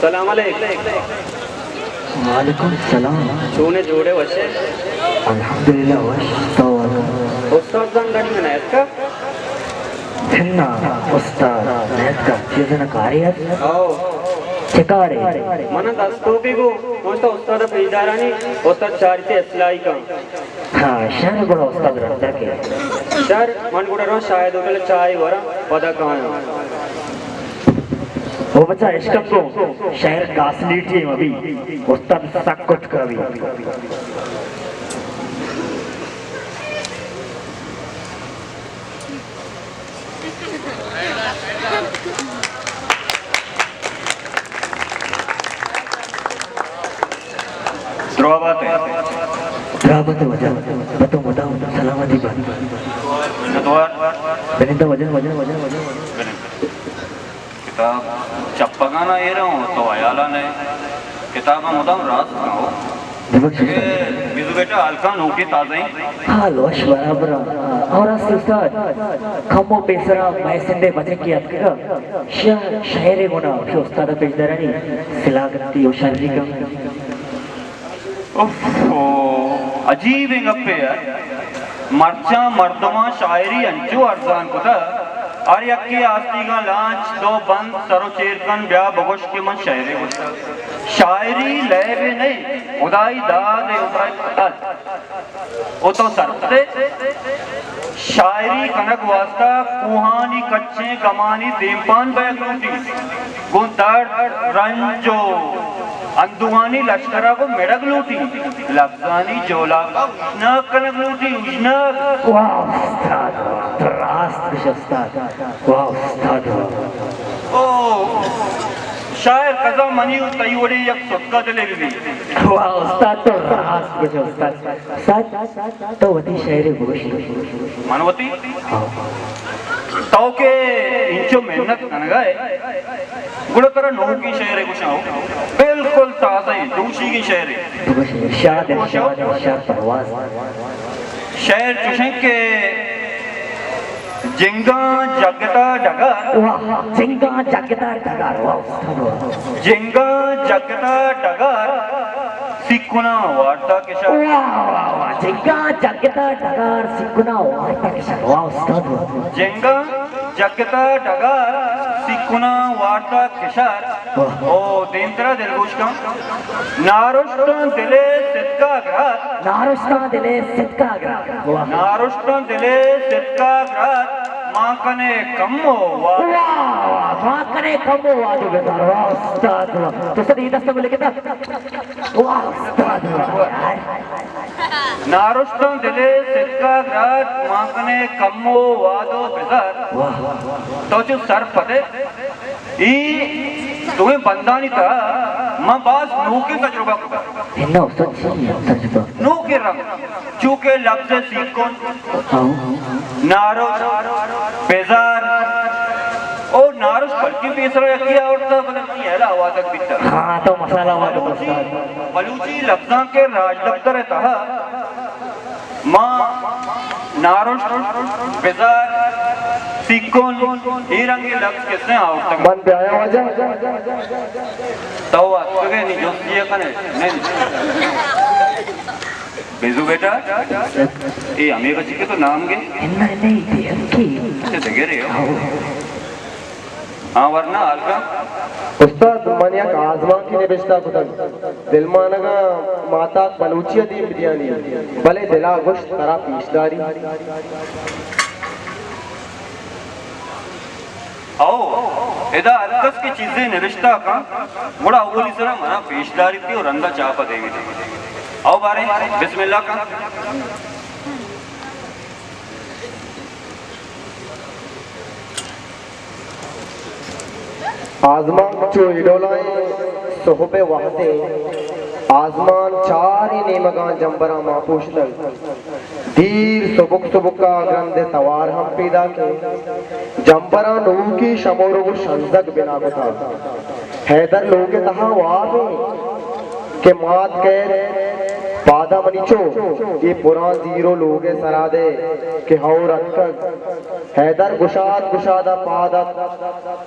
سلام علیک۔ وعلیکم سلام۔ چون ئے، جوڑ ئے، وش ئے؟ الحمدللہ وش، تو وش؟ استاد زنگ ءَ نی من اتکا؟ نا، استاد نیتکا، چیزے نہ کارے است؟ او۔ چے کارے؟ من دستوکی گو، گوشتا استاد پیشدارانی، استاد چاریتے اصلاحی کن۔ ہاں، شر گڑا استاد رندا کے۔ شر، من گڑا رواں شاہد ہوٹل چائے وراں، پدا کایاں۔ او بچا، اشکت کو، شہر گاسلیٹی مبی، استاد سک کٹ کبی۔ دراہ بات ئے۔ دراہ بات ئے واجہ، پہ تو مدام سلامتی بات۔ منتوار۔ بنندہ واجہ، واجہ، واجہ، واجہ۔ بنندہ۔ کتاب چپگانا ایر اوں تو حیالا نئے۔ کتاب مدام راست کن ہو۔ ببخش۔ اے، بیزو بیٹا، حال کن، نوکی تازہ ایں؟ حال وش برابر ایں۔ اور است استاد، کمو پیسرا مئے سندے بچکے اتکگا، شہ-، شہرے گونا، شہ استاد پیشدارانی سلاگتی و شری کن۔ اف، عجیبیں گپے یار۔ مرچاں مردماں شاعری انچو ارزان کتہ، ہر یکے آستیگاں لانچ دو بند سر و چیر کن، بیا بگوش کہ من شعرے گوشتہ۔ شاعری لیبے نئے، خدائی داد ء، خدائی داد۔ او تو سرپد ئے؟ شاعری کنگ واسطہ کوہانی کچیں گمانی دیمپان بئیگ لوٹی، گوں درد، رنج و اندوہانی لشکرا گوں مڑگ لوٹی، لبزانی جولاپا اوژناگ کنگ لوٹی، اوژناگ۔ واہ استاد، واہ، تو راست گوش استاد۔ واہ استاد، واہ۔ او شاعر، قضا منی و تئی وڑیں یک ستکا دلے بہ بی۔ واہ استاد، تو راست گوش استاد۔ استاد، تو وتی شعرے بگوش۔ من وتی؟ ہاں۔ تو کہ انچو محنت کنگا ئے، گڑا ترا نوکیں شعرے گوشاں ہو۔ بالکل تازہ ایں، دوشیگیں شعرے۔ بگوش، ارشاد، ارشاد، ارشاد پرواز۔ شعر چوشیں کہ جنگاں جگتا ڈگار۔ واہ، جنگاں جگتا ڈگار، واہ استاد، واہ۔ جنگاں جگتا ڈگار، سیکھنا وارتا کشار۔ واہ، واہ، واہ۔ جنگاں جگتا ڈگار، سیکھنا وارتا کشار۔ واہ استاد، واہ۔ جنگاں جگتا ڈگار، سیکھنا وارتا کشار۔ واہ۔ او دیمترا دلگوش کن۔ نارشتاں دلے ستکا گرات۔ نارشتاں دلے ستکا گرات۔ واہ۔ نارشتاں دلے ستکا گرات، مان کنے کمو واد۔ واہ، واہ، مان کنے کمو واد بزار۔ واہ استاد، واہ۔ تو سدی دست میں لکھتا۔ واہ استاد، واہ۔ نارشتاں دلے ستکا گرات، مان کنے کمو واد و بزار۔ واہ۔ تو چو سرپد ئے، اے دوئیں بندانی تہا من باز نوکیں تجربہ کتگ۔ ہنا استاد، چی تجربہ؟ نوکیں رنگ، چو کہ لبز سیکن، ہاں۔ نارشت، بزار، او نارشت بلکیں پیسرا یکے آورتہ، بلے منی ہیل ء آواتگ بیتگ۔ ہاں، تو مسالہ وارت استاد۔ بلوچی لبزانک ء راجدپتر ء تہا ما نارشت، بزار، سیکن، اے رنگیں لبز کسے آورتگ۔ من بیایاں واجہ۔ تو اتکگ ئے نی جستی ء کن ئے؟ نند۔ بیزو بیٹا، اے ہمے بچی کہ تو نام گے؟ نہ، نہیں، دگرے ہو۔ اچھا، دگرے ہو۔ ہاں۔ آ ورنا حال کن۔ استاد، من یک آزمانکے نبشتہ کتگ۔ دلمانگاں ماتاک بلوچی ء دیم بدیانی، بلے دلا گوشت ترا پیش داری۔ او، ادا ہر کس کہ چیزے نبشتہ کن، گڑا اولی سرا منا پیش داریتی و رندا چاپ ء دیمیتی۔ او باریں، بسم اللہ کن۔ آزمانک چو اے ڈولائیں سہب ء وہدے آزمان چاریں نیمگاں جمبراں مانپوشتگ۔ دیر سبک سبک ء گرند ء توار ہم پیداک انت۔ جمبراں نوکی شمورگ و شنزگ بنا کتگ۔ حیدر لوگ ء تہا واب انت کہ مات کئیت، پادا منی چو، اے پران زیرو لوگ ءِ سرا دے کہ ہور اتکگ۔ حیدر گشاد گشاد ءَ پاد ات،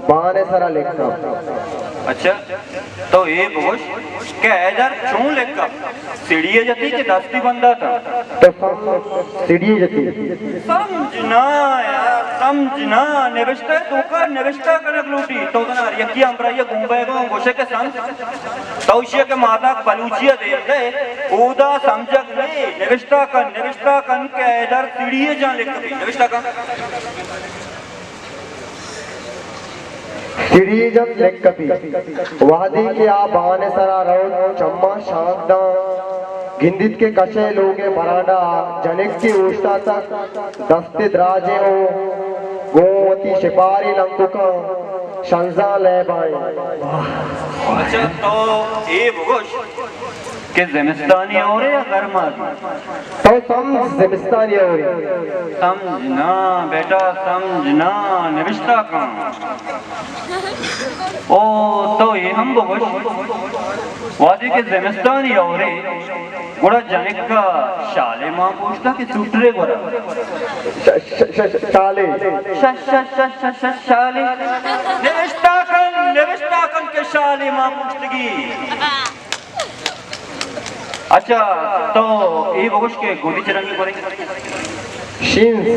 بان ءِ سرا لکھ کپت۔ اچھا، تو اے بگوش کہ حیدر چون لکھ کپت؟ سیڑھی ءَ جتی کہ دستی بندات ءَ؟ تو سم سیڑھی ءَ جتی۔ سمجھ نہ یار، سمجھ نہ۔ نبشتہ ءِ توکا نبشتہ کنگ لوٹی۔ تو تنا ہر یکی ہمراہی ءَ گون بئیگ ءَ گوشے کہ سمجھ۔ تو ایشی ءَ کہ ماہتاک بلوچی ءَ دیم دئے، اودا سمجھگ نئے۔ نبشتہ کن، نبشتہ کن کہ حیدر سیڑھی ءَ جان لکھ کپی۔ نبشتہ کن۔ سیڑھی ءَ جان لکھ کپی۔ وہدے کہ آ بان ءِ سرا روت، چماں شانک داں، گندیت کہ کش ءِ لوگ ءِ برانڈا ءَ جنکے اوشتاتگ، دست ءِ دراجیں ءُ گوں وتی شپاریں لنککاں شنزاں لیبائیں۔ اچھا، تو اے بگوش کہ زمستانی ہورے یا گرماگی؟ تو سمجھ زمستانی ہورے۔ سمجھ نہ بیٹا، سمجھ نہ، نبشتہ کن۔ او تو اے ہم بگوش، وہدے کہ زمستانی ہورے، گڑا جنک ءَ شالے مان پوشتہ کہ سوٹرے گورا؟ ش-، ش-، ش-، ش-، شالے۔ ش-، ش-، ش-، ش-، ش-، شالے۔ نبشتہ کن، نبشتہ کن کہ شالے مان پوشتگی۔ اچھا، تو اے بگوش کہ گودی چہ رنگی گورے؟ شینز۔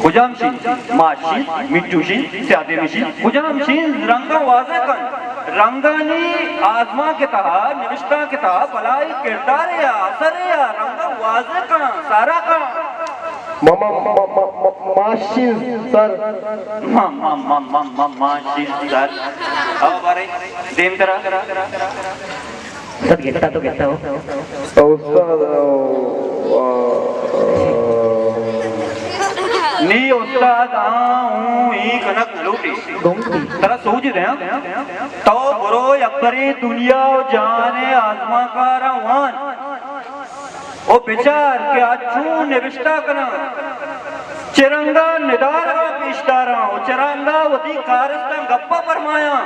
کجام شینز؟ ماش شینز، مٹو شینز، سیادے شینز، کجام شینز؟ رنگاں واضح کن۔ رنگانی آزمانک ءِ تہا، نبشتانک ءِ تہا بلائی کردارے یا اثرے یا رنگاں واضح کن، سارا کن۔ ما، ما، ما، ما، ما، ماش شینز سر۔ ما، ما، ما، ما، ما، ماش شینز سر۔ او بارے، دیم ترا۔ سب گتا تو گتا ہو۔ او استاد، او، آ، آ۔ نی استاد، آ، اوں، ای کنک نلوٹی۔ گنگ تھی۔ ترا سوج دیاں۔ تو برو یک برے دنیا و جہان ءِ آزمانکاراں وان۔ او بچار کہ آ چون نبشتہ کناں، چہ رنگا ندارگاں پیش داراں و چہ رنگا وتی کارستاں گپا پرمایاں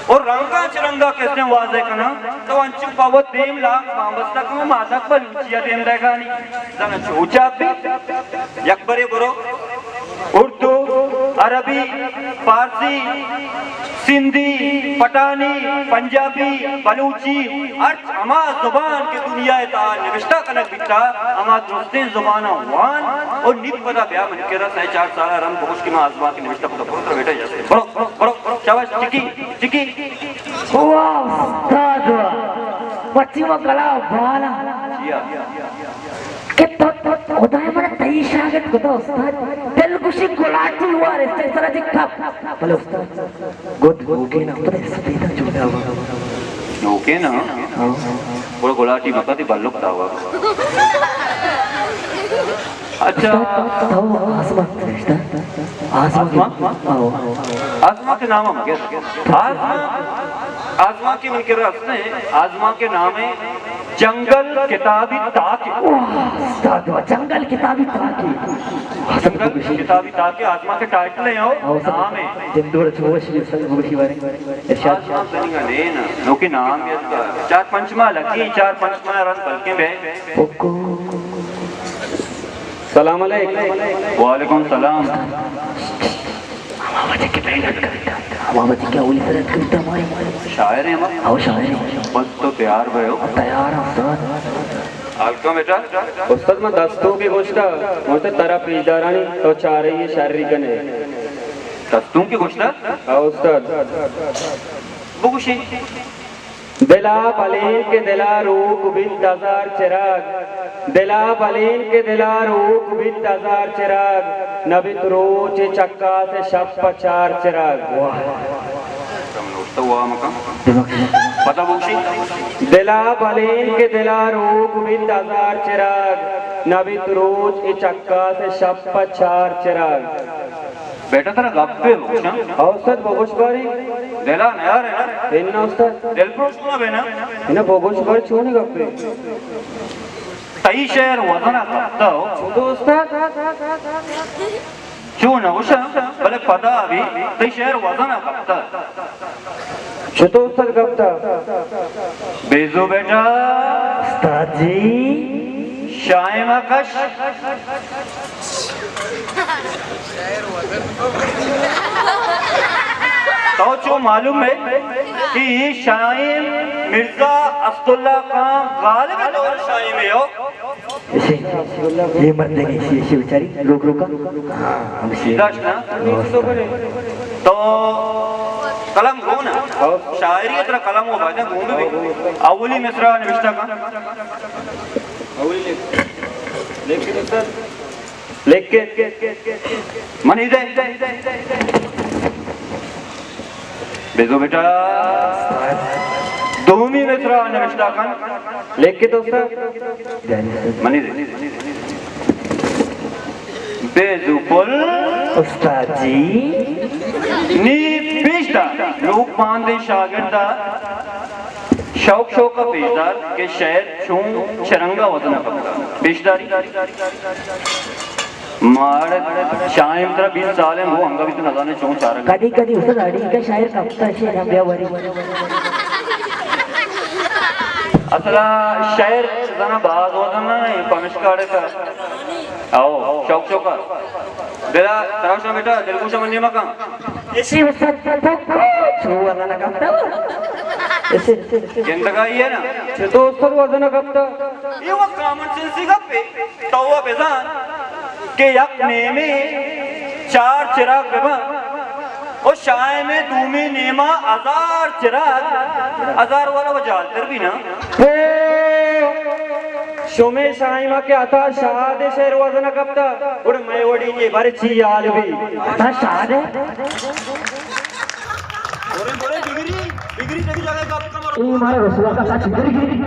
و رنگاں چہ رنگا کسیں واضح کناں، تو انچو پہ وت دیم لاک بامبستہ کن و ماتک بلوچی ءَ دیم دئیگانی زاناں چو چاپ بیت۔ یک برے برو۔ اردو، عربی، پارسی، سندھی، پٹھانی، پنجابی، بلوچی، ہرچ ہما زبان کہ دنیا ءِ تہا نبشتہ کنگ بیتا، ہما درستیں زباناں وان و نی پدا بیا منی کرا سئے چار سال ءَ رند بگوش کہ من آزمانک نبشتہ کتگ۔ برو ترا بیٹا اجازت۔ برو، برو، برو، شاباش، چکی، چکی۔ واہ استاد واہ، مرچی ما گلا بالا۔ جی ہاں۔ کہ تو، تو، خدای من تئی شاگرد کتا استاد۔ دل گوشی گلاٹی وار استیں سرا جی کپ۔ بلے استاد، گد نوکے نا، پتہ سپیدا جوڑا ہوا۔ نوکے نا؟ ہاں۔ بڑا گلاٹی مکا تئی بلک داوا۔ اچھا۔ استاد، تو آزمانک نوشتہ؟ آزمانک؟ آزمانک؟ آؤ۔ آزمانک نام مگر۔ آزمانک، آزمانک من کرا است ہے، آزمانک نام ہے جنگل کتابی تاکے۔ واہ، استاد واہ، جنگل کتابی تاکے۔ جنگل کتابی تاکے آزمانک ٹائٹل ہے، او، او، سر، نام ہے۔ جندور چھوش یہ سر بگوشی بارے۔ ارشاد۔ آزمانک زنیگا نے نا، نوکے نام ہے اس کا۔ چار پنچ ماہ لگی، چار پنچ ماہ رند بلکیں بے۔ اوکو۔ سلام علیک۔ وعلیکم سلام۔ ہما وجہ کہ پہلے کبھی ہما وجہ کہ اولی سر کبھی ہمارے۔ شاعر ہیں ہم؟ او شاعر ہیں۔ بس تو تیار بھائی ہو۔ تیار ہوں استاد۔ حال کن بیٹا۔ استاد من دستوں کے گوشتا، گوشتا ترا پیشدارانی تو چارے یہ شر ری کنے۔ دستوں کے گوشتا؟ ہاں استاد۔ بگوشی۔ دل ءَ بلین کہ دل ءَ روک بیت ہزار چراگ، دل ءَ بلین کہ دل ءَ روک بیت ہزار چراگ، نہ بیت روچ چکاس شپ پہ چار چراگ۔ واہ۔ پدا بگوشی۔ دل ءَ بلین کہ دل ءَ روک بیت ہزار چراگ، نہ بیت روچ چکاس شپ پہ چار چراگ۔ بیٹا ترا گپے بگوشاں۔ ہاں استاد بگوش باری۔ دلا نیار ہے نا؟ انا استاد۔ دل پروش نہ بینا۔ انا بگوش باری چونی گپے؟ تئی شعر وزن کپتا ہو۔ چوتو استاد۔ چو نہ گوشاں، بلے پدا بھی تئی شعر وزن کپتا۔ چتو استاد گپتا؟ بیزو بیٹا۔ استاد جی۔ شاعر کش۔ تو چو معلوم ہے کہ یہ شاعر مرزا اسداللہ خان غالب دور شاعر ہے ہو۔ اسے، یہ مرد نہیں، اسے، اسے بیچاری، روک، روکا۔ ہاں، ہم اسے۔ داشت نا؟ تو قلم گون ہے۔ شاعری اتنا قلم ہو بھائی، گون بھی۔ اولی مصرع نوشتہ کا۔ اولی لکھ۔ لکھ کے دے سر۔ لکھ کے۔ منی دے۔ بزو بیٹا۔ دومی مصرع نوشتہ کن۔ لکھ کے تو سر۔ منی دے۔ بزو پل۔ استاد جی۔ نی پیش دار۔ لوگ باندے شاگرد شوق شوق ء پیش دار کہ شعر چون چہ رنگ ء وزن ء کپتگ۔ پیش داری۔ ماڑ شاعر ترا بیست سال ہیں، وہ انگا بھی تو نزانے چون چارگ۔ کدی کدی استاد اڑی کا شاعر کپتا شے نہ بیا وری۔ اصلا شعر زنا باز وزن نہ ہے، پمشکاڑے کا۔ آؤ، شوق شوق ء۔ بلا، ترا شاں بیٹا، دلگوش ء منی مکن۔ ایشی استاد پکو چو وزن کپتا۔ ایشی۔ گندگائی ہے نا؟ چہ تو استاد وزن کپتا؟ یہ وہ کامن سینسی گپ ہے۔ تو وہ بزان کہ یک نیمے چار چراغ ببن و شاہمے دومی نیما ہزار چراغ، ہزار والا وہ جالتر بھی نا۔ او، شمے شاہیما کہ عطا شاد شعر وزن کپتا، گڑا مئے وڑی اے بارے چی حال بی؟ عطا شاد ہے؟ برے، برے، بگری، بگری، تیری جگہ گپ کمر۔ اے مارا رسوا کا سچ بگری۔